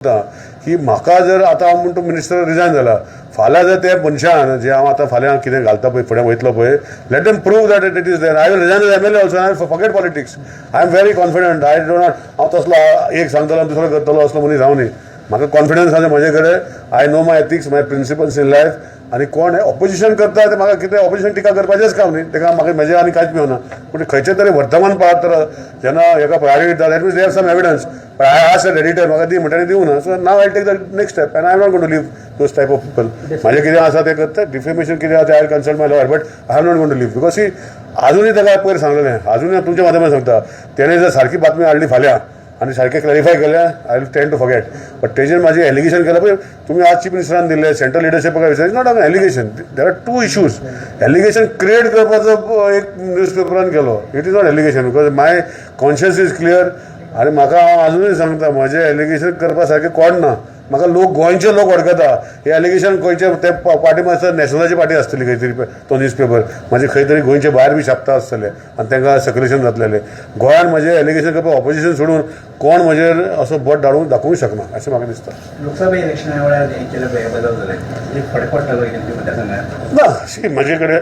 की म्हाका जर आतां हांव म्हणटा, मिनिस्टर रिजायन जाला, फाल्यां जर ते मनशान जे हांव आतां फाल्यां कितें घालता पळय, फुडें वयतलो पळय, let them prove that it is there. I will resign as MLA also. I forget politics. I am very confident. I do not, हांव तसलो एक सांगतलो आनी दुसरो करतलो असलो मनीस हांव न्ही. म्हाका कॉन्फिडन्स आसा म्हजे कडेन. I know my ethics, my principles in life. आनी कोण ऑपोजिशन करता ते म्हाका कितें, ऑपोजिशन टिका करपाचेंच काम न्ही. ताका म्हाका म्हजें आनी कांयच मेळना. पूण खंयचे तरी वर्तमानपत्र जेन्ना हेका प्रायोरिटी दिता, that means they have some evidence. But I ask an editor, म्हाका दी म्हणटा, दिवं ना. So now I take the next step and I am not going to leave those type of people. म्हाजें कितें आसा तें करता. डिफेमेशन कितें आसा तें I consult my lawyer, but I am not going to leave because he अजुनूय ताका पयर सांगलेलें, अजुनूय तुमच्या माध्यमात सांगता, तेणें जर सारकी बातमी हाडली फाल्यां आनी सारकें क्लॅरिफाय केलें, I will tend to forget. But तेजेर म्हाजें एलिगेशन केलें पळय तुमी आज चीफ मिनिस्टरान दिल्लें, सेंट्रल लिडरशिपाक विचार, not an allegation. There are two issues. Allegation create करपाचो एक न्यूज पेपरान केलो. It is not allegation because my conscience is clear. आनी म्हाका, हांव अजुनूय सांगता, म्हजें एलिगेशन करपा सारकें कोण ना. म्हाका लोक, गोंयचे लोक वळखता. हे एलिगेशन खंयचे ते पार्टी मातसो नॅशनलाची पार्टी आसतली खंय तरी. तो न्यूज पेपर म्हाजे खंय तरी गोंयचे भायर बी छापता आसतले आनी तांकां सर्क्युलेशन जातलेलें. गोंयान म्हजें एलिगेशन करपाक ऑपोजिशन सोडून कोण म्हजेर असो बोट धाडूंक दाखोवंक शकना अशें म्हाका दिसता. लोकसभा इलेक्शना वेळार हें केलें पळय, बदल जाले, एक फरक पडटलो कितें तुमच्या मतदारसंघात? ना, सी, म्हजे कडेन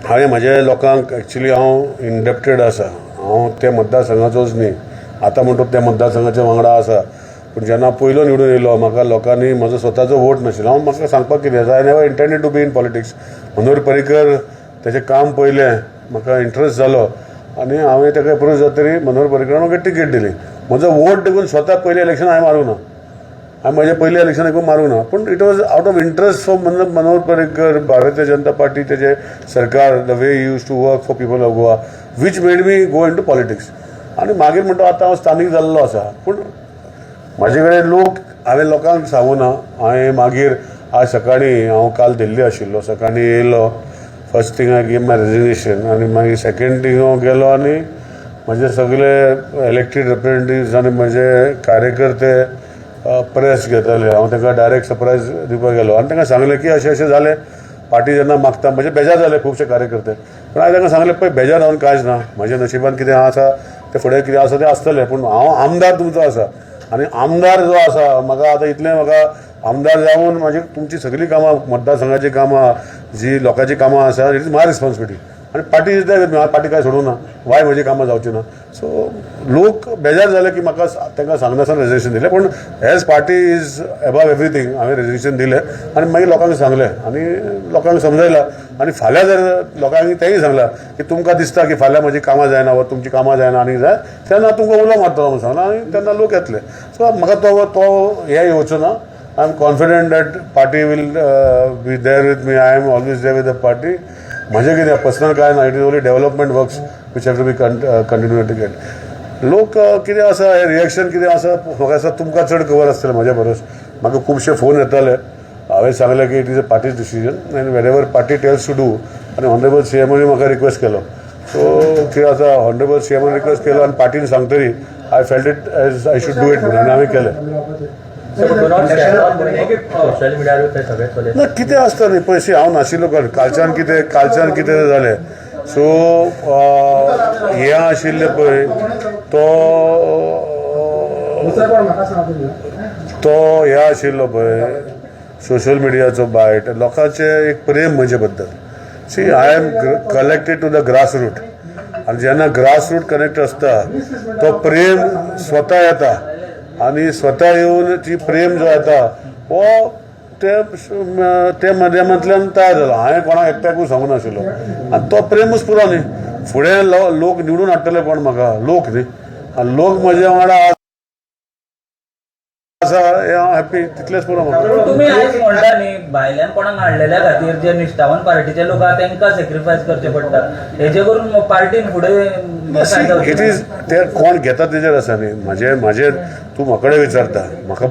हांवें म्हजे लोकांक, एक्चुली हांव इंडेप्टेड आसा. हांव त्या मतदारसंघाचोच न्ही, आतां म्हणटा त्या मतदारसंघाच्या वांगडा आसा. पूण जेन्ना पयलो निवडून येयलो, म्हाका लोकांनी म्हजो स्वताचो वोट नाशिल्लो. हांव, म्हाका सांगपाक कितें आसा, I never intended to be in politics. Manohar Parrikar तेचें काम पळयलें, म्हाका इंट्रस्ट जालो आनी हांवें ताका अप्रोच जातरी मनोहर पर्रीकरान म्हाका टिकेट दिली. म्हजो वोट देखून स्वता पयलें इलेक्शन हांवें मारूंक ना. हांवें म्हजें पयलें इलेक्शन देखून मारूंक ना, पूण it was out of interest for Manohar Parrikar, Bharatiya Janata party, तेजें सरकार, the way used to work for people of Goa, which made me go into politics. आनी मागीर म्हणटा आतां हांव स्थानीक जाल्लो आसा. पूण म्हाजे कडेन लोक, हांवें लोकांक सांगूं ना. हांवें मागीर आज सकाळीं, हांव काल दिल्ली आशिल्लो, सकाळीं येयलो, first thing I give my resignation. आनी मागीर सेकेंड थींग हांव गेलो आनी म्हजे सगळे इलेक्टेड रिप्रेझेंटेटिव्स आनी म्हजे कार्यकर्ते प्रेस घेताले. हांव तांकां डायरेक्ट सरप्रायज दिवपाक गेलो आनी तांकां सांगलें की अशें अशें जालें. पार्टी जेन्ना मागता, म्हणजे बेजार जाले खुबशे कार्यकर्ते. पूण हांवें तांकां सांगलें, पळय, बेजार जावन कांयच ना. म्हज्या नशिबान कितें आसा तें, फुडें कितें आसा तें आसतलें. पूण हांव आमदार तुमचो आसा आनी आमदार जो आसा, म्हाका आतां इतलें, म्हाका आमदार जावन म्हाजी तुमची सगळीं कामां, मतदारसंघाची कामां, जी लोकांची कामां आसा, it is my responsibility. आनी party is there with me. Party काय सोडूं ना. वाय म्हजी कामां जावची ना? सो लोक बेजार जाले की म्हाका तांकां सांगनासतना रेजिग्नेशन दिलें. पूण as party is above everything, हांवें रेजिग्नेशन दिलें आनी मागीर लोकांक सांगलें आनी लोकांक समजयलां. आनी फाल्यां जर लोकांक तेंय सांगलां की तुमकां दिसता की फाल्यां म्हजी कामां जायना वा तुमची कामां जायना आनी जाय, तेन्ना तुमकां उलो मारतलो म्हणून सांगलां आनी तेन्ना लोक येतले. सो म्हाका तो तो हें येवचो ना. I am confident that party will be there with me. I am always there with the party. म्हजें कितें पर्सनल कांय ना. It is only development works which have to be continue to get. लोक कितें आसा, हें रिएक्शन कितें आसा, म्हाका दिसता तुमकां चड खबर आसतलें म्हज्या परस. म्हाका खुबशे फोन येताले. हांवें सांगलें की it is a party's decision and wherever party tells to do. आनी ऑनरेबल सी एमानूय म्हाका रिक्वेस्ट केलो. सो कितें आसा, ऑनरेबल सी एमान रिक्वेस्ट केलो आनी पार्टीन सांगतरी, I felt it as I should do it म्हणून आनी हांवें केलें. सोशल मिडियार ते सगळे चले. ना, कितें आसता न्ही, पयशे हांव नाशिल्लो कारण कालच्यान कितें जालें. सो हें आशिल्लें पळय, तो तो हे आशिल्लो पळय सोशल मिडियाचो बायट, लोकांचें एक प्रेम म्हजे बद्दल. See, I am connected to the grass root. आनी जेन्ना ग्रास रूट कनेक्ट आसता, तो प्रेम स्वता येता आनी स्वता येवन ती प्रेम जो येता, हो ते ते माध्यमांतल्यान तयार जालो. हांवें कोणाक एकट्याकूय सांगूं नाशिल्लो आनी तो प्रेमूच पुरो न्ही. फुडें लोक निवडून हाडटले कोण म्हाका? लोक न्ही. आनी लोक म्हज्या वांगडा आसा हें हांव हॅप्पी, तितलेंच पुरो म्हाका. तुम्ही आयज म्हणटा न्ही, भायल्यान कोणाक हाडलेल्या खातीर जे निश्ठावान पार्टीचे लोक आहा तांकां सेक्रिफायस करचे पडटा, हेजे करून पार्टीन फुडें it is ते कोण घेता तेजेर आसा न्ही. म्हाजे तूं म्हाका कडेन विचारता, म्हाका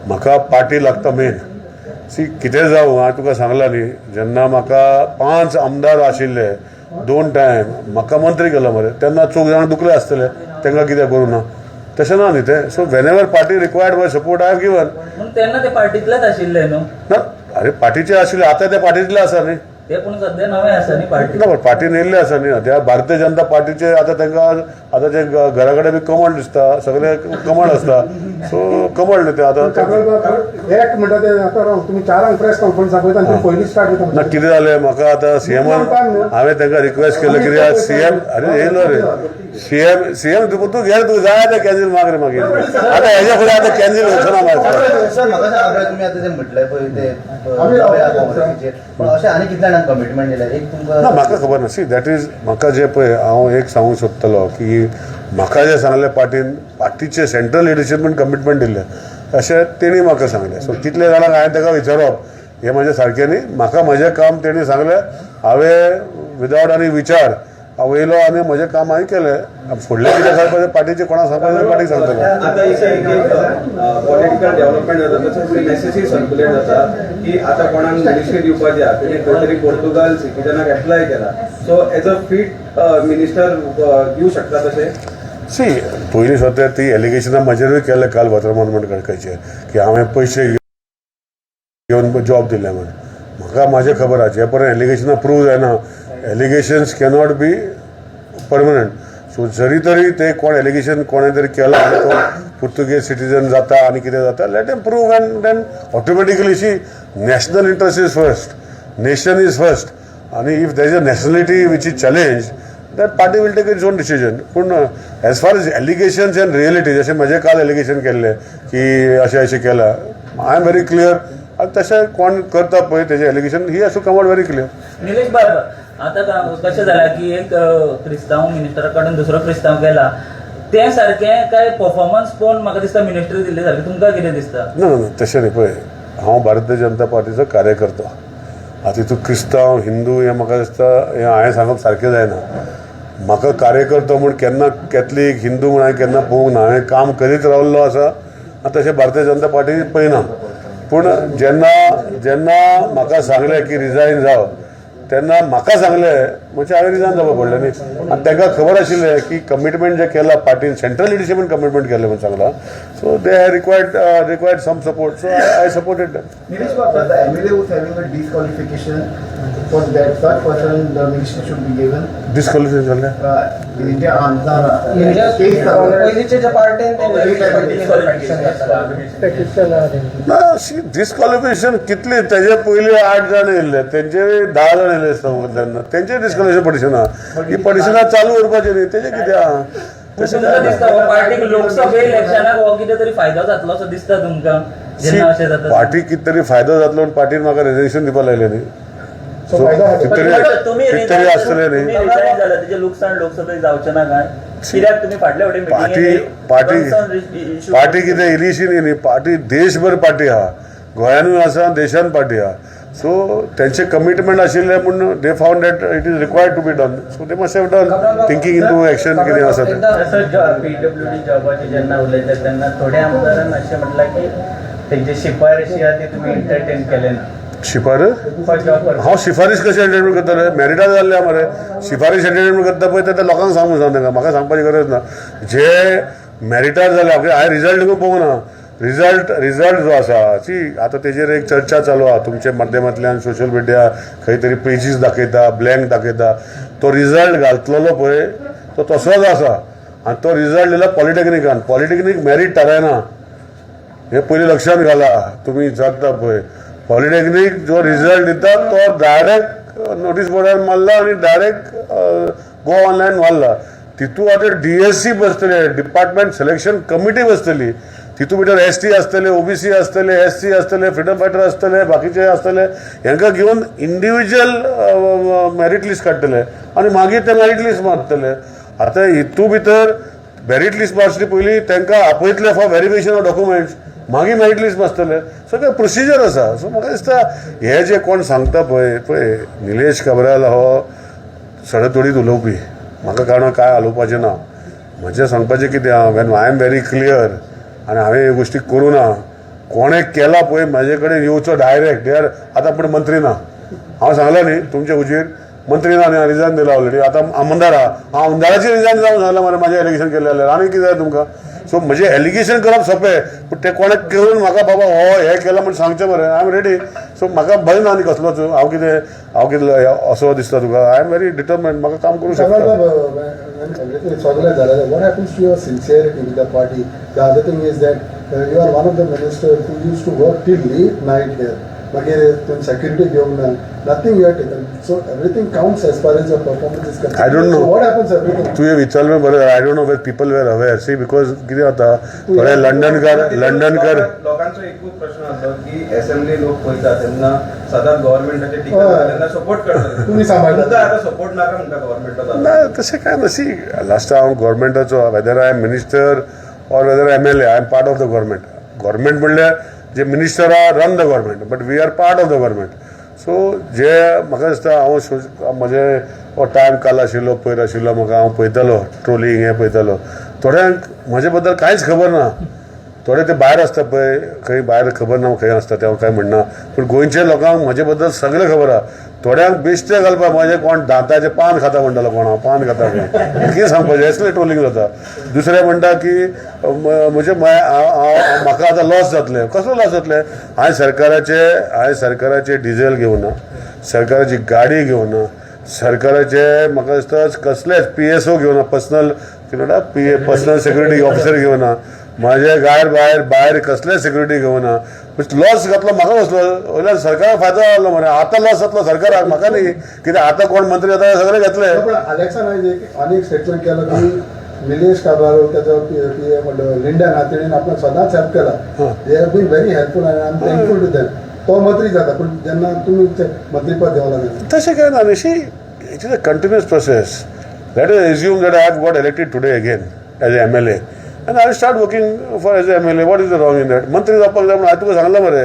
म्हाका पार्टी लागता मेन. सी, कितें जावं, हांवें तुका सांगलां न्ही, जेन्ना म्हाका पांच आमदार आशिल्ले दोन टायम, म्हाका मंत्री केलो मरे, तेन्ना चौग जाणां दुखले आसतले, तांकां कित्याक करूं ना? तशें ना न्ही तें. So whenever party required my support, I have given. पूण तेन्ना ते पार्टीतलेच आशिल्ले न्हू? ना, अरे, पार्टीचे आशिल्ले, आतां ते पार्टीतले आसा न्ही. ते पूण सद्या नवे आसा न्ही पार्टी. ना, पण पार्टीन येयल्ले आसा न्ही. त्या भारतीय जनता पार्टीचे आतां तांकां आतां ते घरा कडेन बी कमळ दिसता, सगळे कमळ आसता, सो कमळ न्ही ते आतां. एक म्हणटा ते आतां राव, तुमी चारांक प्रेस कॉन्फरन्स आपयता आनी तुमी पयलीं स्टार्ट जाता. ना, कितें जालें, म्हाका आतां सीएमान, हांवें तांकां रिक्वेस्ट केलो कित्याक सीएम, अरे येयलो रे सीएम. सीएम तूं तूं घे, तुका जाय तें कॅन्सील माग रे. मागीर आतां हेज्या फुडें आतां कॅन्सील वचना म्हाका. सर, म्हाका सांगा, तुमी आतां तें म्हटलें पळय ते नव्या काँग्रेसीचेर, पण अशें आनी कितल्या जाणांक कमिटमेंट दिल्या एक तुमकां? ना, म्हाका खबर ना. सी, that is, म्हाका जे पळय, हांव एक सांगूंक सोदतलो की म्हाका जें सांगलें पार्टीन, पार्टीचे सेंट्रल लिडरशीपान कमिटमेंट दिल्लें अशें तेणी म्हाका सांगलें. सो कितले जाणांक हांवें ताका विचारप हें म्हजें सारकें न्ही. म्हाका म्हजें काम तेणी सांगलें, हांवें विदावट आनी विचार हांव येयलो आनी म्हजें काम हांवें केलें. फुडलें कितें सांगपाचें पार्टीचें कोणाक सांगपाचें, पार्टीक सांगतलो. आता इशें एक पॉलिटिकल डेव्हलपमेंट जाता, तशेंच मेसेजीस सर्क्युलेट जाता की आतां कोणाक मिनिस्ट्री दिवपाची आहा, तेणी खंय तरी पोर्तुगाल सिटीजनाक एप्लाय केला. So as a fit minister दिवं शकता तशें? सी, पयलीं सद्या ती एलिगेशनां म्हजेरूय केलें काल वर्तमानपत्र खंयचेर की हांवें पयशे घेवन जॉब दिले म्हण. म्हाका म्हाजें खबर आहा, जे पर्यंत एलिगेशनां प्रूव जायना, allegations cannot be permanent. So जरी तरी ते कोण एलिगेशन कोणें तरी केलां आनी तो पुर्तुगेज सिटीजन जाता आनी कितें जाता, let them prove and then automatically. See, national interest is first, nation is first आनी if there is a nationality which is challenge, that party will take its own decision. पूण as far as allegations and reality, जशें म्हजें काल allegation केल्लें की अशें अशें केलां, I am very clear. आनी तशें कोण करता पळय तेजें allegation, he has to come out very clear. Nilesh बाब, आतां कशें जालां की एक क्रिस्तांव मिनिस्टरा कडेन दुसरो क्रिस्तांव गेला, तें सारकें काय परफॉर्मन्स पळोवन म्हाका दिसता मिनिस्ट्री दिल्ली सारकें, तुमकां कितें दिसता? ना ना, तशें न्ही. पळय, हांव भारतीय जनता पार्टीचो कार्यकर्तो. आतां तितून क्रिस्तांव हिंदू हें म्हाका दिसता हें हांवें सांगप सारकें जायना. म्हाका कार्यकर्तो म्हूण केन्ना कॅथलीक हिंदू म्हूण हांवें केन्ना पळोवंक ना. हांवें काम करीत रावल्लो आसा आनी तशें भारतीय जनता पार्टी पळयना. पूण जेन्ना जेन्ना म्हाका सांगलें की रिजायन जाव, तेन्ना म्हाका सांगलें म्हणजे हांवें रिजायन जावपा पडलें न्ही. आनी तांकां खबर आशिल्लें की कमिटमेंट जें केलां पार्टीन, सेंट्रल लिडरशिपान कमिटमेंट केल्लें म्हूण सांगलां. So they have required some support, so I supported them. Nilesh Babu, the MLA who's having a disqualification, for that such person, the ministry should be given. Disqualification जालें? जे आमदार केस पयलींचे जे पार्टीन. ना, डिस्क्वॉलिफिकेशन कितली, तेजे पयलीं आठ जाण येयल्ले, तेंचे 10 जाण येयल्ले आसता तेन्ना, तेंचे डिस्क्वॉलिफिकेशन पटिशनां, ही पटिशनां चालू उरपाची न्ही. तेजें कितें आहा तशें तुमकां कांय ना. दिसता हो पार्टीक लोकसभा इलेक्शनाक हो कितें तरी फायदो जातलो असो दिसता तुमकां जेन्ना अशें जाता? पार्टीक कितें तरी फायदो जातलो म्हूण पार्टीन म्हाका रेजिग्नेशन दिवपाक लायलें न्ही. सो कितें तरी कितें तरी आसतलें न्ही. तुम्ही रिजायन झाला तेजे लुकसाण लोकसभेक जावचें ना काय? कित्याक तुम्ही फाटल्या फावटी पार्टी पार्टी पार्टी कितें इल्लीशी न्ही न्ही पार्टी, देशभर पार्टी आहा, गोंयानूय आसा, देशान पार्टी आहा. सो तेंचे कमिटमेंट आशिल्लें म्हूण they found that it is required to be done, so they must have done thinking into action कितें आसा तें. तसोच पीडब्ल्यूडी जॉबाचे जेन्ना उलयता तेन्ना थोड्या आमदारान अशें म्हटलां की तेंची शिफारशी आहा ती तुमी एंटरटेन केले ना. शिफारस? For job. हांव शिफारीस कशें एंटरटेन करतले? मॅरिटार जाल्ले आहा मरे. शिफारीस एंटरटेन करता पळय ते लोकांक सांगूंक सांग तांकां, म्हाका सांगपाची गरज ना. जे मॅरिटार जाले, हांवें रिजल्ट देखून पळोवंक ना. रिजल्ट जो आसा, सी, आतां तेजेर एक चर्चा चालू आहा तुमच्या माध्यमांतल्यान, सोशल मिडिया खंय तरी पेजीस दाखयता, ब्लँक दाखयता. तो रिजल्ट घातलेलो पळय तो तसोच आसा आनी तो रिजल्ट दिला पॉलिटेक्निकान. पॉलिटेक्नीक मॅरीट थारायना हे पयलीं लक्षात घाला तुमी. विचारता पळय, पॉलिटेक्नीक जो रिजल्ट दिता तो डायरेक्ट नोटीस बोर्डार मारला आनी डायरेक्ट गो ऑनलायन मारला. तितू आतां डीएससी बसतले, डिपार्टमेंट सिलेक्शन कमिटी बसतली. तितू भितर एसटी आसतले, ओबीसी आसतले, एससी आसतले, फ्रिडम फायटर आसतले, बाकीचे आसतले. हांकां घेवन इंडिविज्युअल मेरीट लिस्ट काडटले आनी मागीर ते मेरीट लिस्ट मारतले. आतां हितू भितर मेरीट लिस्ट मारचे पयलीं तांकां आपयतले फॉर व्हेरिफिकेशन ऑफ डॉक्युमेंट्स, मागीर मेरीट लिस्ट मारतले. सगळें प्रोसिजर आसा. सो म्हाका दिसता हे जे कोण सांगता पळय, पळय, निलेश काब्राल हो सडतोडीत उलोवपी. म्हाका कारण काय उलोवपाचें ना. म्हजें सांगपाचें कितें आहा, when I am very clear आनी हांवें ह्यो गोश्टी करूं ना. कोणें केला पळय म्हाजे कडेन येवचो डायरेक्ट. There आतां पूण मंत्री ना, हांव सांगलें न्ही तुमचे हुजीर, मंत्री ना न्ही, रिजायन दिला ऑलरेडी. आतां आमदार आहा, हांव आमदाराचेर रिजायन जावन सांगलें मरे. म्हाजें एलिगेशन केल्लें जाल्यार आनी कितें जाय तुमकां? सो म्हजें एलिगेशन करप सोंपें, पूण तें कोणें करून म्हाका बाबा हो हें केलां म्हूण सांगचें मरे. I am ready. सो म्हाका भंय ना न्ही कसलोच. हांव कितें असो दिसता तुका? I am very determined. म्हाका काम करूं शकता. Everything सगळें जालें, what happens to your sincerity with the party? The other thing is that you are one of the minister who used to work till late night here. मागीर तुमी security घेवंक ना, nothing you have taken, so everything counts as far as your performance is. I don't know. What happens everything? तुवें विचारलें बरें. I don't know where people were aware. See, because कितें जाता, थोडे लंडनकर लंडनकर लोकांचो एकूच प्रश्न आसलो की असेंब्ली लोक पळयता तेन्ना सदांच गव्हर्मेंटाचे टिका जाता तेन्ना सपोर्ट करता. तुमी सांबाळटा. तुमकां आतां सपोर्ट नाका म्हणटा गव्हर्मेंटाचो? ना, तशें काय ना. सी, लास्ट हांव गव्हर्मेंटाचो, whether I am minister or whether MLA, I am part of the government. Government म्हणल्यार जे मिनिस्टर आहा run the government, but we are part of the government. So जे म्हाका दिसता, हांव म्हजे हो टायम काल आशिल्लो, पयर आशिल्लो, म्हाका हांव पळयतालो ट्रोलिंग हें पळयतालो. थोड्यांक म्हजे बद्दल कांयच खबर ना. थोडे ते भायर आसता पळय खंय भायर, खबर ना खंय आसता ते, हांव कांय म्हणना. पूण गोंयच्या लोकांक म्हजे बद्दल सगळें खबर आहा. थोड्यांक बेश्टे घालपाक म्हजें कोण दांताचें पान खाता म्हणटालो, कोण हांव पान खाता खंय, कितें सांगपाचें, असलें ट्रोलिंग जाता. दुसरें म्हणटा की म्हजें म्हाका आतां लॉस जातलें. कसलो लॉस जातलें? हांवें सरकाराचें डिझेल घेवना, सरकाराची गाडी घेवना, सरकाराचे म्हाका दिसता कसलेच पीएसओ घेवना, पर्सनल कितें म्हणटा, पी पर्सनल सेक्युरिटी ऑफिसर घेवना. म्हाजे भायर भायर भायर कसलेच सेक्युरिटी घेवना. लॉस घातलो म्हाका कसलो? वयल्यान सरकाराक फायदो जालो मरे. आतां लॉस जातलो सरकाराक, म्हाका न्ही. कित्याक आतां कोण मंत्री जाता, सगळे घेतले. पण अलेक्सान आयज एक आनी एक स्टेटमेंट केलो की निलेश काब्राल, त्याचो पी ए लिंडन हा, तेणेन आपणाक सदांच हेल्प केला. They have been very helpful and I am thankful to them. तो मंत्री जाता, पूण जेन्ना तुमी ते मंत्रीपद देवला तेन्ना तशें काय ना. See, it is a continuous process. Let us assume that I have got elected today again as a MLA and I start working for as a MLA. What is the wrong in that? मंत्री जावपाक जाय म्हणून हांवें तुका सांगलां मरे.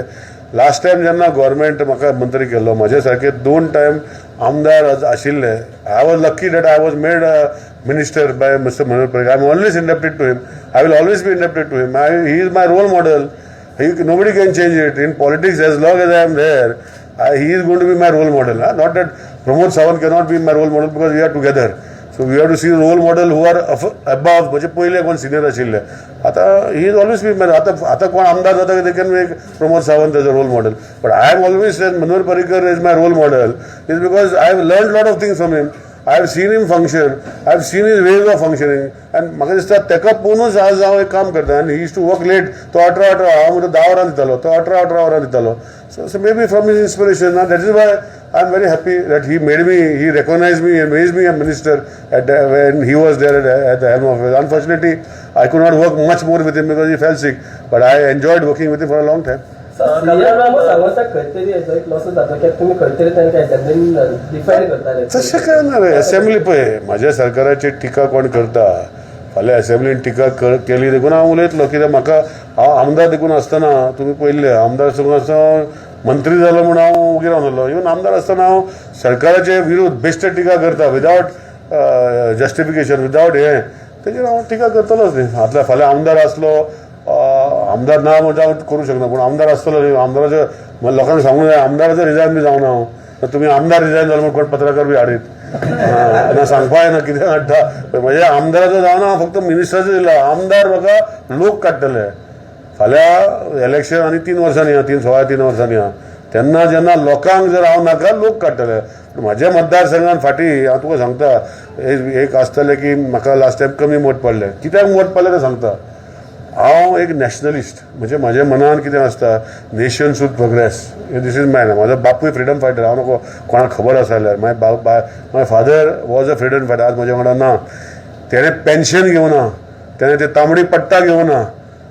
Last time जेन्ना government म्हाका मंत्री केल्लो, म्हजे सारके दोन टायम आमदार आशिल्ले. I was lucky that I was made minister by Mister Manohar Parrikar. I am always indebted to him. I will always be indebted to him. He is my role model. Nobody can change it. In politics, as long as I am there, he is going to be my role model. Huh? Not that Pramod Sawant cannot be my role model, because we are together. So we have to see role model who are above, म्हणजे पयले कोण senior आशिल्ले. आतां he is always be my. आतां आतां कोण आमदार जाता, they can make Pramod Sawant as a role model. But I am always Manohar Parrikar is my role model is because I have learn lot of things from him. I have seen him function. I have seen his ways of functioning. And म्हाका दिसता तेका पळोवनूच आज हांव एक काम करता. आनी he used to work late. तो 18 18, हांव म्हणटा 10 वरां दितालो, तो 18 18 वरां दितालो. So maybe from his inspiration, that is why I am very happy that he made me, he recognise me and made me a minister at when he was there at the helm of. Unfortunately, I could not work much more with him because he fell sick, but I enjoyed working with him for a long time. सांगता खंय तरी हेजो एक loss जाता कित्याक तुमी खंय तरी तांकां असेंब्लीन डिफेंड करताले. तशें काय ना रे. असेंब्ली पळय, म्हाज्या सरकाराचेर टिका कोण करता, फाल्यां असेंब्लीन टिका केली देखून हांव उलयतलो. कित्याक म्हाका हांव आमदार देखून आसतना तुमी पळयल्ले, आमदार आसतना, मंत्री जालो म्हूण हांव उगी रावनासलो. इवन आमदार आसतना हांव सरकाराचे विरुद्ध बेश्टे टिका करता विदावट जस्टिफिकेशन, विदावट हें, तेजेर हांव टिका करतलोच न्ही. आतां फाल्यां आमदार आसलो, आमदार ना म्हणजे हांव करूं शकना, पूण आमदार आसतलो न्ही. आमदाराचें लोकांक सांगूंक जाय, आमदाराचो रिजायन बी जावना हांव. तुमी आमदार रिजायन जालो म्हूण कोण पत्रकार बी हाडीत ना, सांगपा येना कितें हाडटा. म्हज्या आमदाराचो जावना हांव, फक्त मिनिस्टराचो दिला. आमदार म्हाका लोक काडटले. फाल्यां इलेक्शन आनी 3 वर्सांनी आहा, 3 3.25 वर्सांनी आहा. तेन्ना जेन्ना लोकांक जर हांव नाका, लोक काडटले. पूण म्हज्या मतदारसंघान फाटीं हांव तुका सांगता, एक आसतलें की म्हाका लास्ट टायम कमी मत पडलें. कित्याक मत पडलें तें सांगता. हांव एक नॅशनलिस्ट, म्हणजे म्हाज्या मनान कितें आसता, nation should progress. This is my. म्हाजो बापूय फ्रिडम फायटर. हांव नको कोणाक खबर आसा जाल्यार, my father was a freedom fighter. आज म्हज्या वांगडा ना. तेणें पेन्शन घेवना, तेणें ते तांबडी पट्टा घेवना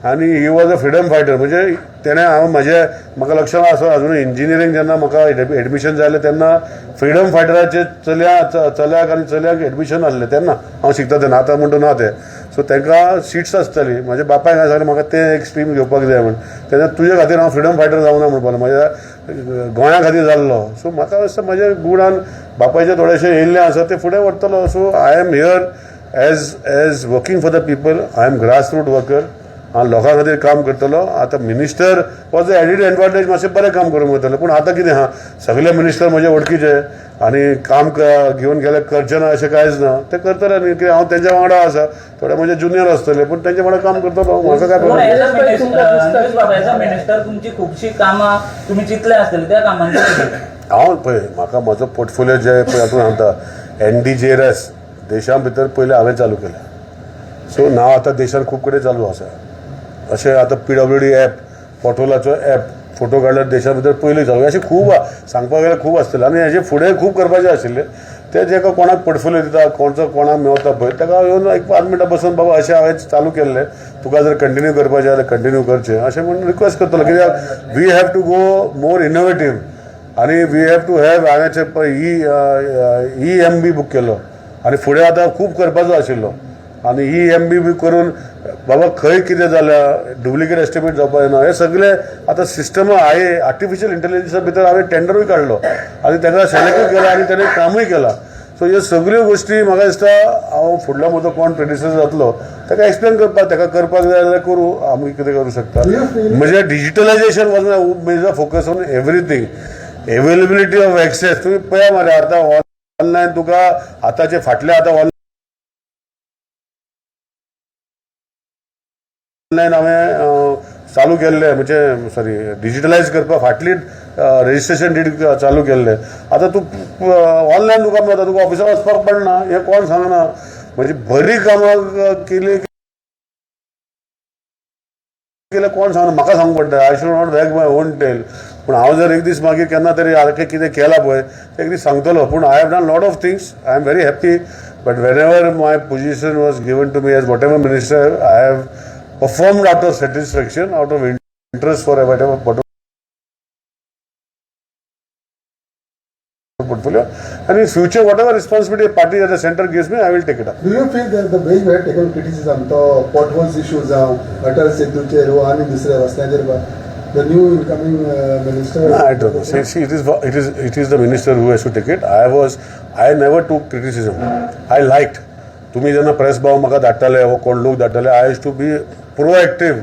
आनी he was a freedom fighter. म्हणजे तेणें, हांव म्हजे म्हाका लक्षांत आसा अजून, इंजिनियरींग जेन्ना म्हाका एडमिशन जालें तेन्ना फ्रिडम फायटराचे चल्याक आनी चलयांक एडमिशन आसलें तेन्ना हांव शिकता तेन्ना. आतां म्हणटा ना तें. सो तांकां सिट्स आसताली. म्हज्या बापायक हांवें सांगलें, म्हाका तें एक स्ट्रीम घेवपाक जाय म्हूण. तेन्ना तुजे खातीर हांव फ्रिडम फायटर जावना म्हणपाक लागलो, म्हज्या गोंया खातीर जाल्लो. सो म्हाका दिसता म्हज्या गुणान बापायचें थोडेशें येयल्लें आसा तें फुडें व्हरतलो. So I am here as working for the people. I am grass root worker. हांव लोकां खातीर काम करतलो. आतां minister was a added advantage, मातशें बरें काम करूंक वतलें. पूण आतां कितें आहा, सगळे मिनिस्टर म्हजे वळखीचे आनी काम घेवन गेल्यार करचें ना अशें कांयच ना, ते करतले न्ही. कित्याक हांव तेंच्या वांगडा आसा, थोडे म्हजे ज्युनियर आसतले पूण तेंच्या वांगडा काम करतलो, म्हाका काय पूण problem. As a minister, as a minister तुमची खुबशी कामां तुमी चिंतले आसतली, त्या कामांचें कितें? हांव पळय, म्हाका म्हजो पोर्टफोलियो जे पळय हातूंत सांगता, एनडीजीआरएस देशा भितर पयलें हांवें चालू केलें. सो नांव आतां देशान खूब कडेन चालू आसा. अशें आतां पीडब्ल्यूडी एप, पोर्टलाचो एप, फोटो काडल्यार देशा भितर पयलीं चालू, अशें खूब सांगपाक गेल्यार खूब आसतलें. आनी हेजे फुडें खूब करपाचें आशिल्लें. ते जेका कोणाक पोर्टफोलियो दिता, कोणचो कोणाक मेवता पळय, ताका येवन एक 5 मिनटां बसून, बाबा अशें हांवें चालू केल्लें, तुका जर कंटिन्यू करपाचें जाल्यार कंटिन्यू करचें अशें म्हूण रिक्वेस्ट करतलो. कित्याक we have to go more innovative आनी we have to have. हांवें पळय ई एम बी बूक केलो आनी फुडें आतां खूब करपाचो आशिल्लो आनी ई एम बी बी करून बाबा खंय कितें जाल्या, डुप्लिकेट एस्टिमेट जावपाक जायना, हे सगळे आतां सिस्टम आहे. आर्टिफिशियल इंटेलिजन्सा भितर हांवें टेंडरूय काडलो आनी ताका सिलेक्टूय केला आनी ताणें कामूय केलां. सो ह्यो सगळ्यो गोश्टी म्हाका दिसता हांव फुडलो म्हजो कोण प्रेडिसर जातलो ताका एक्सप्लेन करपाक, ताका करपाक जाय जाल्यार करूं, आमी कितें करूं शकता. म्हणजे digitalization was my major focus on everything, availability of access. तुमी पळया मरे, आतां ऑनलायन तुका आतांचे फाटले आतां ऑनलायन हांवें चालू केल्लें, म्हणजे सॉरी, डिजिटलायज करपाक फाटली रजिस्ट्रेशन डीड चालू केल्लें. आतां तूं ऑनलायन तुका मेळटा, तुका ऑफिसार वचपाक पडना. हें कोण सांगना. म्हणजे बरीं कामां केली केल्यार कोण सांगना, म्हाका सांगूंक पडटा. I should not wag my own tail. पूण हांव जर एक दीस मागीर केन्ना तरी सारकें कितें केलां पळय, ते एक दीस सांगतलो. पूण I have done lot of things, I am very happy. But whenever my position was given to me as whatever minister, I have performed out of satisfaction, out of interest for whatever portfolio, and in future whatever responsibility party at the center gives me, I will take it up. Do you feel that the way you had taken criticism, तो potholes issues जावं, अटल सेतूचेर वो आनी दुसऱ्या रस्त्यांचेर, the new incoming minister? No, I don't know. See, it is the minister who has to take it. I never took criticism. I liked. तुम्ही जेन्ना press भाव म्हाका धाडटाले वो कोण लोक धाडटाले, I used to be proactive.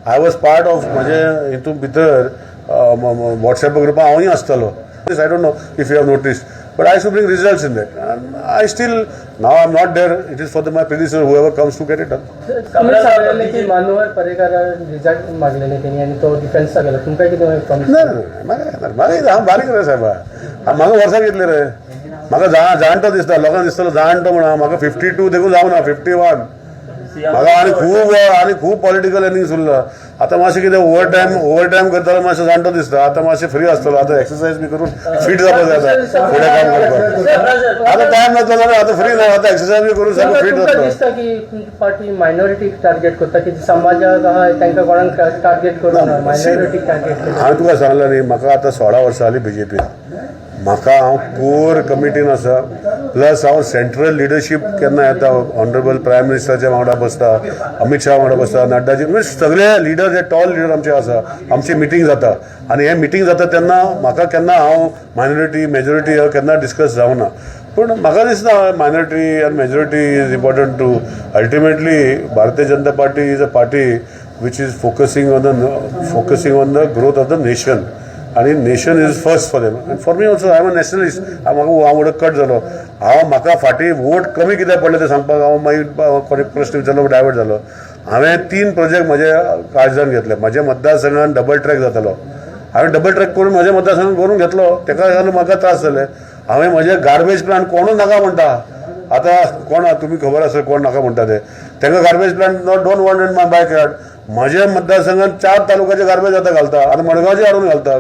I was part of म्हजे हितून भितर वॉट्सॅप ग्रुपार हांवूय आसतालो. I don't know if you have noticed, but I used to bring results in that. And I still, now I'm not there, it is for the, my predecessor, whoever comes to get it done. तुम्ही सांगलेले की Manohar Parrikar result मागलेले तेणी आनी तो डिफेन्साक गेलो, तुमकां कितें promise? ना ना, म्हाका हांव बारीक रे सायबा, म्हाका वर्सां कितली रे, म्हाका जाणटो दिसता, लोकांक दिसतलो जाणटो म्हणून. म्हाका 52 देखून जावना, 51 म्हाका. आनी खूब पॉलिटिकल इनिंग्स उरला. आतां मातशें कितें ओवर टायम करतालो, मातशें जाणटो दिसता. आतां मातशें फ्री आसतलो. आतां एक्सरसायज बी करून फिट जावपाक जाय. आतां फुडें काम करपाक आतां टायम जातलो जाल्यार आतां फ्री ना. आतां एक्सरसायज बी करून सारको फिट तुमकां जातलो. दिसता की तुमची पार्टी मायनॉरिटीक टार्गेट करता की समाजाक आहा तांकां कोणाक टार्गेट करूं ना, मायनॉरिटीक टार्गेट करता? हांवें तुका सांगलां न्ही, म्हाका आतां 16 वर्सां जालीं बीजेपीन. म्हाका हांव कोर कमिटीन आसा, प्लस हांव सेंट्रल लिडरशीप केन्ना येता, ऑनरेबल प्रायम मिनिस्टराच्या वांगडा बसता, अमीत शाह वांगडा बसता, नड्डाजी, म्हणजे सगळे लिडर जे टॉल लिडर आमचे आसा, आमची मिटींग जाता. आनी हे मिटींग जाता तेन्ना म्हाका केन्ना हांव मायनॉरिटी मेजॉरिटी केन्ना डिस्कस जावना. पूण म्हाका दिसता मायनॉरिटी आनी majority is important to ultimately Bharatiya Janata Party is a party which is focusing on the growth of the nation आणि nation is first for them and for me also. I am a nationalist. म्हाका हांव वडो cut जालो. हांव म्हाका फाटीं vote कमी कित्याक पडले तें सांगपाक हांव मागीर कोणी प्रश्न विचारलो, डायवर्ट जालो. हांवें तीन प्रोजेक्ट म्हज्या काळजान घेतले. म्हज्या मतदारसंघान डबल ट्रॅक जातालो, हांवें डबल ट्रॅक करून म्हज्या मतदारसंघान करून घेतलो. तेका लागून म्हाका त्रास जाले. हांवें म्हजे गार्बेज प्लांट कोणूच नाका म्हणटा. आतां कोण तुमी खबर आसा कोण नाका म्हणटा ते. तांकां garbage plant not don't want in my backyard. म्हज्या मतदारसंघात चार तालुक्याचे गार्बेज आतां घालता आनी मडगांवचे हाडून घालता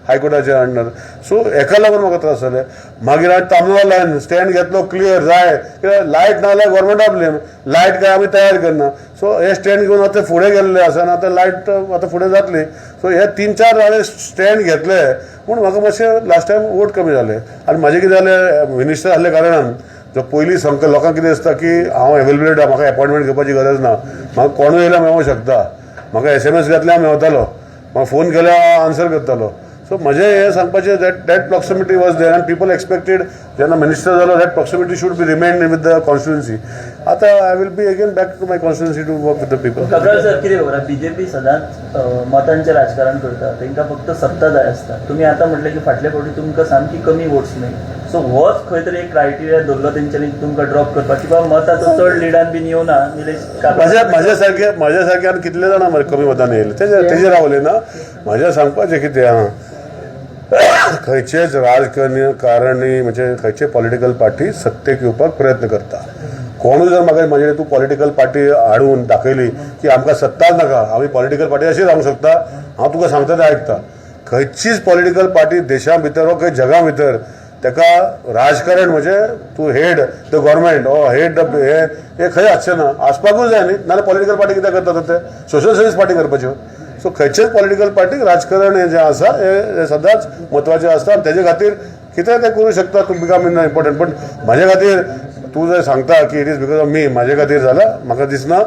हायकोर्टाच्या अंडर. सो हेका लागून म्हाका त्रास जाले. मागीर हांवें तांबडो लायन स्टँड घेतलो क्लियर जाय, कित्याक लायट ना जाल्यार गव्हर्मेंटा ब्लेम, लायट काय आमी तयार करना. सो हे स्टँड घेवन आतां फुडें गेल्ले आसा आनी आतां लायट आतां फुडें जातली. सो हे तीन चार हांवें स्टँड घेतले पूण म्हाका मातशें लास्ट टायम वोट कमी जाले. आनी म्हाजें कितें जालें, मिनिस्टर आहल्या कारणान जो पयलीं संक लोकांक कितें दिसता की हांव एवेलेबिलिटी, म्हाका एपॉयंटमेंट घेवपाची गरज ना, म्हाका कोणूय येयल्यार मेळोंक शकता. म्हाका एसएमएस घातल्यार मेवतालो, म्हाका फोन केल्यार आन्सर करतालो. सो सो म्हजें हें सांगपाचें that proximity was there and people expected जेन्ना मिनिस्टर जालो, that proximity should be remain with the constituency. आतां I will be again back to my constituency to work with the people. Cabral sir, कितें खबर आहा, BJP सदांच मतांचें राजकारण करता. तांकां फक्त सत्ता जाय आसता. तुमी आतां म्हटलें की फाटले फावटी तुमकां सामकी कमी वोट्स मेळ्ळी. सो होच खंय तरी एक क्रायटेरिया धरलो तेंच्यांनी तुमकां ड्रॉप करपाक किंवा मताचो चड लिडान बीन येवना निलेश काब्राल? माझ्या सारखे आनी कितले जाणां मरे कमी मतांनी येयले, तेजेर हांव उलयना. म्हाज्या सांगपाचें कितें आहा, खंयचेच राजकारणी कारणी म्हणजे खंयचे पॉलिटिकल पार्टी सत्तेक येवपाक प्रयत्न करता. कोणूय जर म्हाका म्हजे तूं पॉलिटिकल पार्टी हाडून दाखयली की आमकां सत्ताच नाका, आमी पॉलिटिकल पार्टी अशी रावंक शकता, हांव तुका सांगता तें आयकता. खंयचीच पॉलिटिकल पार्टी देशा भितर वा खंय जगा भितर ताका राजकारण म्हणजे to head the government or head the हे हे खंय आसचें ना, आसपाकूच जाय न्ही. नाल्यार पॉलिटिकल पार्टी कित्याक करतात ते? सोशल सर्वीस पार्टी करपाच्यो. सो खंयचेच पॉलिटिकल पार्टीक राजकारण हें जें आसा हें सदांच म्हत्वाचें आसता आनी तेजे खातीर कितें तें करूं शकता to become in important. पण म्हाजे खातीर तूं जर सांगता की it is because of me, म्हाजे खातीर जाल्यार म्हाका दिसना.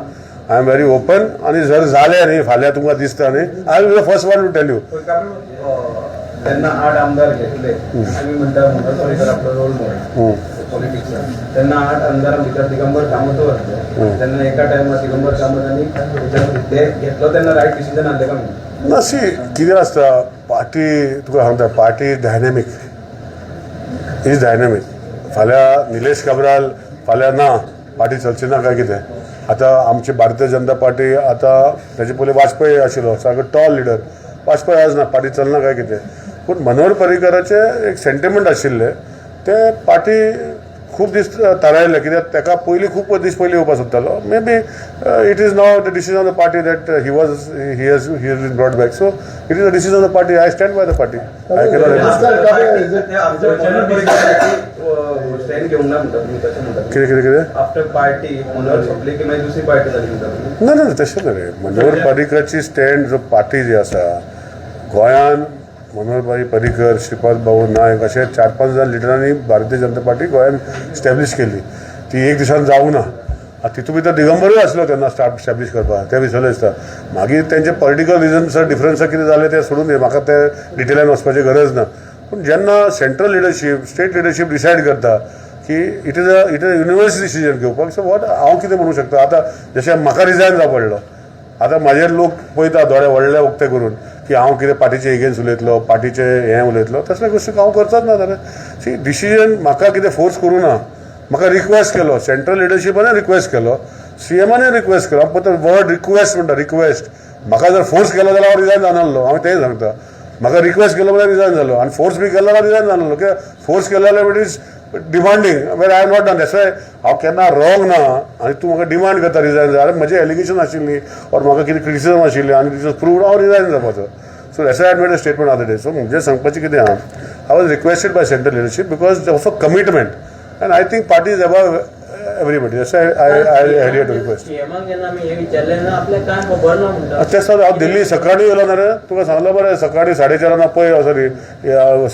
I am very open आनी जर जालें न्ही फाल्यां तुमकां दिसता न्ही, I will be the first one to tell you. तेन्ना आठ आमदार घेतले. आमी म्हणटा मनोहर पर्रीकर आपलो रोल मॉडेल पॉलिटिक्सान. तेन्ना आठ आमदारां भितर दिगंबर कामतो आसलो. तेन्ना एका टायमार दिगंबर कामत आनी ते घेतलो तेन्ना रायट डिसिजन आसलें काय म्हणून? ना, सी, कितें आसता, पार्टी तुका सांगता, party dynamic is dynamic. फाल्यां निलेश काब्राल फाल्यां ना, पार्टी चलची ना काय कितें? आतां आमची भारतीय जनता पार्टी, आतां तेजे पयलीं वाजपेयी आशिल्लो, सारको टॉल लिडर. वाजपेयी आज ना, पार्टी चलना काय कितें? पूण मनोहर पर्रीकराचें एक सेंटिमेंट आशिल्लें, ते पार्टी खूब दीस थारायले, कित्याक ताका पयलीं खूब दीस पयलीं येवपाक सोदतालो. Maybe it is now the decision of the party that he has been brought back. So it is the decision of the party. I stand by the party. I cannot stand घेवंक ना म्हणटा तुमी, तशें म्हणटा? कितें कितें कितें? After party Manohar सोंपली की मागीर दुसरी पार्टी जाली म्हणटा तुमी? ना ना, तशें न्हय रे. मनोहर पर्रीकरची स्टँड जो पार्टी जी आसा गोंयान, मनोहर भाई पर्रीकर, श्रीपाद भाऊ नायक अशे चार पांच जाण लिडरांनी भारतीय जनता पार्टी गोंयान स्टॅब्लीश केली. ती एक दिसान जावंक ना. आतां तितूंत भितर दिगंबरूय आसलो तेन्ना स्टार्ट स्टॅब्लीश करपाक, ते विसरले दिसता. मागीर तेंचे पॉलिटिकल रिजन्स डिफरन्स कितें जालें तें सोडून दी, म्हाका ते डिटेलान वचपाची गरज ना. पूण जेन्ना central leadership, state leadership decide करता की it is a universe decision घेवपाक, सो what हांव कितें म्हणूं शकता? आतां जशें म्हाका रिजायन जावं पडलो, आतां म्हाजेर लोक पळयता दोळे व्हडले उक्ते करून की हांव कितें पार्टीचे एगेन्स्ट उलयतलो, पार्टीचे हें उलयतलो. तसले गोश्टी हांव करचोच ना जाल्यार. सी, डिसिजन म्हाका कितें फोर्स करूं ना. म्हाका रिक्वेस्ट केलो, सेंट्रल लिडरशिपाने रिक्वेस्ट केलो, सीएमाने रिक्वेस्ट केलो. हांव फक्त वर्ड रिक्वेस्ट म्हणटा, रिक्वेस्ट. म्हाका जर फोर्स केलो जाल्यार हांव रिजायन जाणारलो, हांव तेंय सांगता. म्हाका रिक्वेस्ट केलो म्हळ्यार रिजायन जालो आनी फोर्स बी केलो जाल्यार रिजायन जाणारलो, कित्याक फोर्स केलो जाल्यार it is demanding where I have not done. That's why हांव केन्ना रॉंग ना आनी तूं म्हाका डिमांड करता रिजायन जाय. अरे, म्हजें एलिगेशन आशिल्ली ऑर म्हाका कितें क्रिटिसिजम आशिल्ली आनी it proved, हांव रिजायन जावपाचो. So that's I made a statement other day. So म्हजें सांगपाचें कितें आहा, I was requested by central leadership because of a commitment and I think party is above everybody. That's I had to request. सीएमाक जेन्ना आमी हें विचारलें ना, आपल्याक कांय खबर ना म्हणटा. तें सर, हांव दिल्ली सकाळीं येयलो ना रे, तुका सांगलां बरें, सकाळीं 4:30 पळय, सॉरी,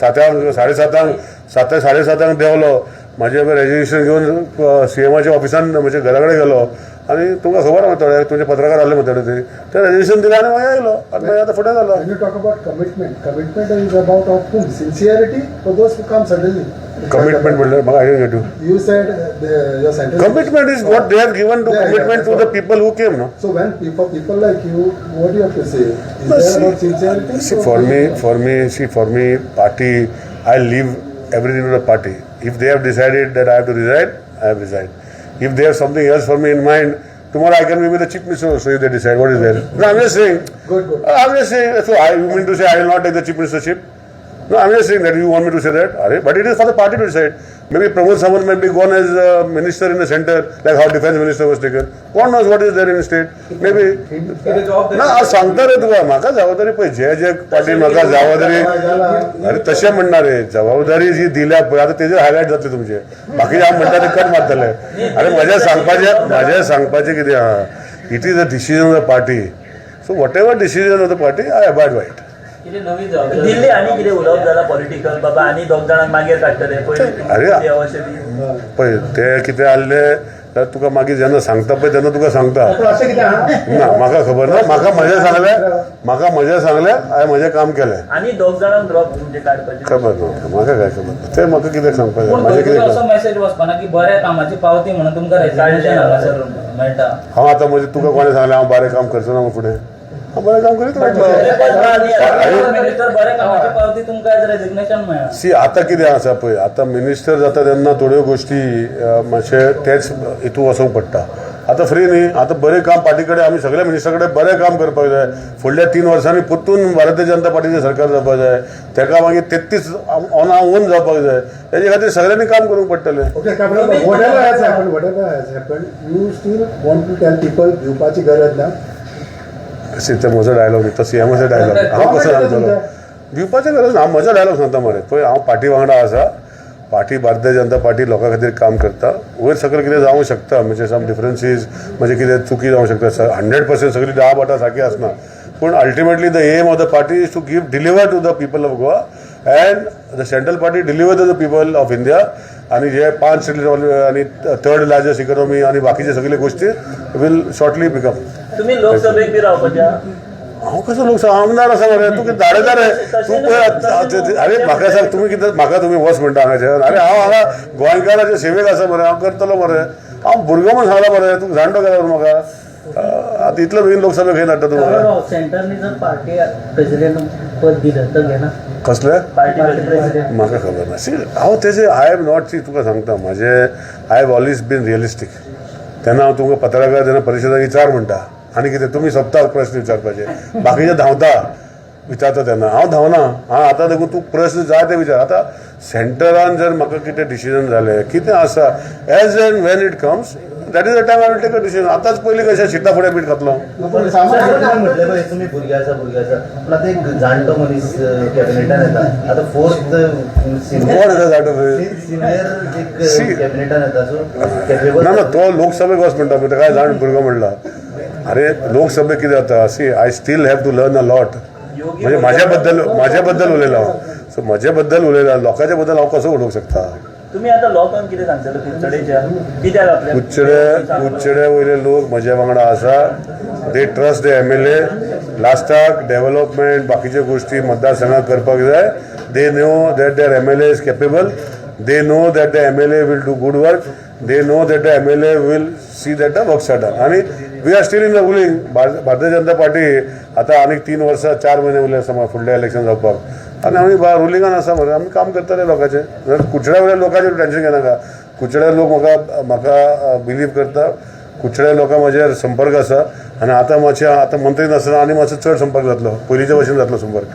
7, 7:30, 7, 7:30 देंवलो. म्हाजें रेजिग्नेशन घेवन सीएमाच्या ऑफिसान, म्हज्या घरा कडेन गेलो आनी तुमकां खबर आहा, थोडे तुमचे पत्रकार आसले म्हणटा थंय, ते रेजिग्नेशन दिलें आनी मागीर आयलो आनी मागीर आतां फुडें जालो. When you talk about commitment, commitment is about of whom? Sincerity for those who come suddenly. Commitment म्हणल्यार म्हाका I get you. You said your central Commitment is what they have given to Yeah, commitment to that's the people who came, no? So when people, people like you, what do you have to say? Is No, there see, about sincerity? See, or for me, see, for me, party, I leave everything to the party. If they have decided that I have to resign, I have resigned. If they have something else for me in mind, tomorrow I can be the chief minister also if they decide. What is there? No, I'm just saying. Good, good. I'm just saying. So you mean to say I will not take the chief ministership? No, I'm just saying that you want me to say that. Arey, but it is for the party to decide. Maybe Pramod Sawant may be gone as a minister in the center, like how defense minister was taken. God knows what is there in state. Maybe. ना, हांव सांगता रे तुका, म्हाका जबाबदारी पळय, जे जे पार्टीन म्हाका जबाबदारी, अरे तशें म्हणना रे, जबाबदारी जी दिल्या पळय, आतां तेजेर हायलायट जातले तुमचे. बाकी हांव म्हणटा ते कट मारतले. अरे, म्हजें सांगपाचें कितें आहा, it is a decision of the party, so whatever decision of the party, I abide by it. कितें नवी जबाबदारी दिल्ली आनी कितें उलोवप जाला पॉलिटिकल, बाबा आनी दोग जाणांक मागीर काडटले अरे, पयलीं अशें बी? पळय, ते कितें आहले जाल्यार तुका मागीर जेन्ना सांगता पळय तेन्ना तुका सांगता. पूण अशें कितें आहा? ना, म्हाका खबर ना. म्हाका म्हजें सांगलें, म्हाका म्हजें सांगलें, हांवें म्हजें काम केलें. आनी दोग जाणांक ड्रॉप म्हणजे काडपाचे? खबर ना म्हाका, काय खबर ना तें. म्हाका कितें सांगपाचें? पूण म्हाजें खंय कितें तरी असो मेसेज वचपाना की बऱ्या कामाची पावती म्हणून तुमकां रेजिग्नेशन हांगासर मेळटा? हांव आतां म्हणजे तुका कोणें सांगलें हांव बरें काम करचो ना म्हूण? फुडें हांव बरें काम करीत रावतलो. मिनिस्टर बऱ्या कामाची पावती तुमकां आयज रेजिग्नेशन मेळ्ळां. सी, आतां कितें आसा पळय, आतां मिनिस्टर जाता तेन्ना थोड्यो गोश्टी मातशें तेच हितून वचोंक पडटा. आतां फ्री न्ही. आतां बरें काम पार्टी कडेन, आमी सगळ्या मिनिस्टर कडेन बरें काम करपाक जाय. फुडल्या 3 वर्सांनी परतून भारतीय जनता पार्टीचें सरकार जावपाक जाय. ताका मागीर 33 ऑन ओन जावपाक जाय. तेजे खातीर सगळ्यांनी काम करूंक पडटलें. Okay, Cabral, whatever has happened, whatever has happened, you still want to tell people भिवपाची गरज ना? सी, ते म्हजो डायलॉग न्ही, तो सीएमाचो डायलॉग. हांव कसो सांगतलो भिवपाची गरज ना? हांव म्हजो डायलॉग सांगता मरे. पळय, हांव पार्टी वांगडा आसा. पार्टी, भारतीय जनता पार्टी लोकां खातीर काम करता. वयर सकयल कितें जावंक शकता, म्हणजे सम डिफरन्सीज, म्हणजे कितें चुकी जावंक शकता. 100% सगळी 10 बोटां सारकी आसना, पूण ultimately the aim of the party is to give deliver to the people of Goa and the central party deliver to the people of India. आणि जे 5 ट्रिलियन आणि थर्ड लार्जस्ट इकॉनॉमी आणि बाकीचे सगळे गोष्टी will shortly become. तुम्ही लोकसभेक बी रावपाच्या? हांव कसो लोकसभा? आमदार आसा मरे. तूं कितें धाडयता रे तूं? पळय, अरे म्हाका सांग, तुमी कितें म्हाका तुमी वच म्हणटा हांगाच्यान? अरे, हांव हांगा गोंयकाराचे सेवेक आसा मरे. हांव करतलो मरे. हांव भुरगो म्हूण सांगला मरे. तूं जाणटो केला म्हाका. आतां इतलो बेगीन लोकसभेक खंय धाडटा तूं म्हाका? सेंटरनी जर पार्टी प्रेसिडेंट पद दिलं तर घेणार? कसलें? Party president. म्हाका खबर ना. सी, हांव तेजे, I have not, सी, तुका सांगता, म्हाजे, I have always been realistic. तेन्ना हांव तुमकां पत्रकार जेन्ना परिशदाक विचार म्हणटा आनी कितें तुमी सोंपता प्रश्न विचारपाचे, बाकीचे धांवता विचारता तेन्ना हांव धांवना. हांव आतां देखून तूं प्रश्न जाय ते विचार. आतां सेंटरान जर म्हाका कितें डिसिजन जालें, कितें आसा, as and when it comes, that is the time I will take a decision. आतांच पयलीं कशें शिता फुडें पीठ खातलो? पूण सामान्य तुम्ही म्हटलें पळय तुमी भुरगे आसा, भुरगे आसा, पूण आतां एक जाणटो मनीस कॅबिनेटान येता आतां, फोर्थ कोण येता जाणटो? सिनियर एक See. कॅबिनेटान येता, सो कॅपेबल ना ना, तो लोकसभेक वच म्हणटा पळय, ताका जाण भुरगो म्हणला. अरे, लोकसभेक कितें जाता, see, I still have to learn a lot. म्हणजे म्हाज्या बद्दल उलयला हांव. सो म्हजे बद्दल उलयला, लोकांच्या बद्दल हांव कसो उलोवंक शकता? तुम्ही आता लोकांक कितें सांगतले कुडचडेच्या? कित्याक आपल्या कुडचडे, कुडचडे वयले लोक म्हज्या वांगडा आसा. They trust the MLA. लास्टाक डेव्हलपमेंट, बाकीच्यो गोश्टी मतदारसंघात करपाक जाय. They know that their MLA is capable. They know that the MLA will do good work. They know that the MLA will see that the works are done. आणि we are still in the ruling Bharatiya Janata party. आतां आनीक 3 वर्सां 4 म्हयने उरले आसा फुडलें election जावपाक आनी आमी रुलिंगान आसा मरे. आमी काम करतले लोकांचें. कुडचड्या वयल्या लोकांचें टेंशन घेनाका. कुडचड्या लोक म्हाका म्हाका बिलीव करता. कुडचड्या लोकां म्हजेर संपर्क आसा आनी आतां मातशें, आतां मंत्री नासतना आनी मातसो चड संपर्क जातलो, पयलींच्या भशेन जातलो संपर्क.